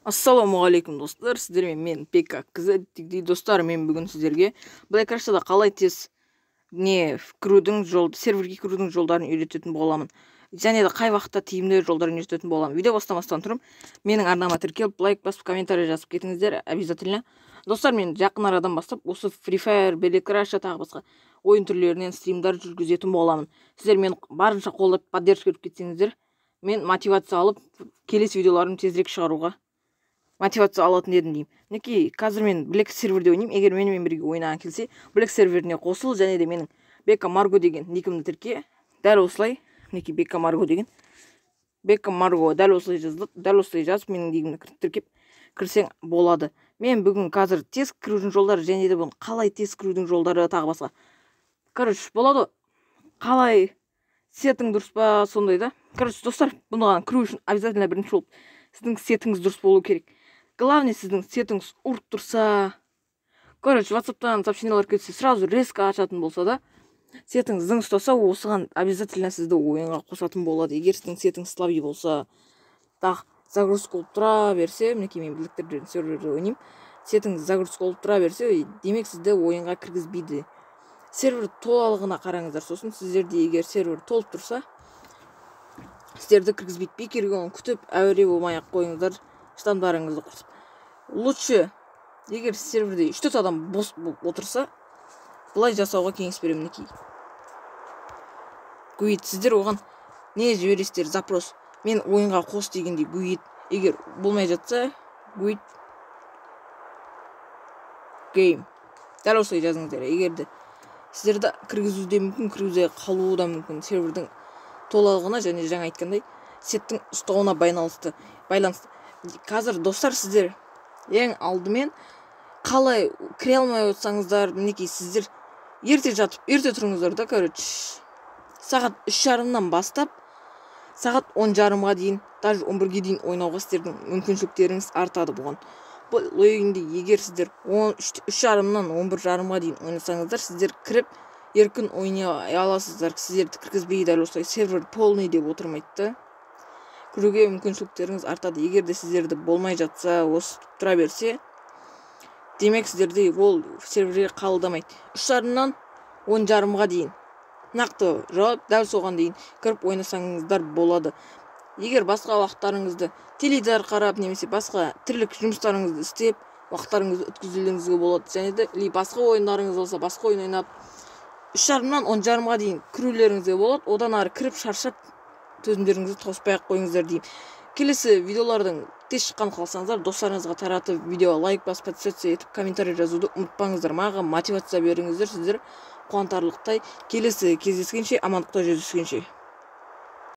Ассалаумағалейкум, достар! Сіздермен мен, Пека KZ. Достар, мен бүгін сіздерге Black Russia'да қалай тез не кірудің жол, серверге кірудің жолдарын үйрететін боламын және де қай уақытта тиімді жолдарын үйрететін боламын. Видео бастамастан тұрып, менің арнама тіркеліп, лайк басып, комментарий жазып кетіңіздер обязательно. Достар, мен жақын арадан бастап осы Free Fire, Black Russia, тағы басқа ойын түрлерінен стримдар жүргізетін боламын. Сіздер мені барынша қолдап, поддержка беріп кетсеңіздер, мен мотивация алып, келесі видеоларымды тезірек шығаруға мотивация алатын едім деймін. Мінекей, қазір мен Black серверде ойнаймын. Егер менімен бірге ойнаған келсе, Black серверіне қосыл және де менің Бека Марго деген никімді тірке. Дәл осылай, мінекей, Бека Марго деген, Бека Марго, дәл осылай жазылады. Дәл осылай жазып, менің никімді тіркеп кірсең болады. Мен бүгін қазір тез кірудің жолдары және де бұны қалай тез кірудің жолдары, тағы басқа, короче, болады ғой, қалай сетің дұрыс па, сондай да. Короче, достар, бұған кіру үшін обязательно бірінші болып сіздің сетіңіз дұрыс болу керек. Главное, сіздің сетіңіз ұрып тұрса, короче, Ватсаптан сообщениялар келсе, сразу резко ашатын болса да, сетіңіз зың ұстаса, осыған обязательно сізді ойынға қосатын болады. Егер сіздің сетіңіз слабый болса, тағы загрузка болып тұра берсе, мінекей, мен білектерден серверде ойнаймын, сетіңіз загрузка болып тұра берсе, демек, сізді ойынға кіргізбейді. Сервер толалығына қараңыздар. Сосын сіздерде егер сервер толып тұрса, сіздерді кіргізбейді. Бекерге оны күтіп әуре болмай ақ қойыңыздар, штандарыңызды құртып. Лучше егер серверде үш төрт адам бос болып отырса, былай жасауға кеңес беремін. Мінекей, guild, сіздер оған не жібересіздер, запрос, мен ойынға қос дегендей. Guild, егер болмай жатса, guild game, дәл осылай жазыңыздар. Егер де сіздерді кіргізуі де мүмкін, кіргізе қалуы да мүмкін, сервердің толалығына және жаңа айтқандай сеттің ұстауына байланысты. Қазір, достар, сіздер ең алдымен қалай кіре алмай отырсаңыздар, мінекей, сіздер ерте жатып, ерте тұрыңыздар да. Короче, сағат 3:30-нан бастап сағат 10:30-ға дейін, даже 11-ге дейін ойнауға сіздердің мүмкіншіліктеріңіз артады. Бұған, бұл ойында егер сіздер 3:30-нан 11:30-ға дейін ойнасаңыздар, сіздер кіріп еркін ойнай аласыздар. Сіздерді кіргізбей, дәл осылай сервер полный деп отырмайды да, кіруге мүмкіншіліктеріңіз артады. Егер де сіздерді болмай жатса, осы тұра берсе, демек, сіздерді ол серверге қабылдамайды. 3:30-нан 10:30-ға дейін, нақты жауап, дәл соған дейін кіріп ойнасаңыздар болады. Егер басқа уақыттарыңызды теледидар қарап немесе басқа тірлік жұмыстарыңызды істеп, уақыттарыңызды өткізулеріңізге болады және де или басқа ойындарыңыз болса, басқа ойын ойнап, 3:30-нан 10:30-ға дейін кірулеріңізге болады. Одан ары кіріп, шаршап, төзімдеріңізді тауыспай ақ қойыңыздар деймін. Келесі видеолардың тез шыққанын қаласаңыздар, достарыңызға таратып, видеоға лайк басып, подписаться етіп, комментарий жазуды ұмытпаңыздар. Маған мотивация беріңіздер, сіздер қуантарлықтай. Келесі кездескенше, амандықта жүздескенше.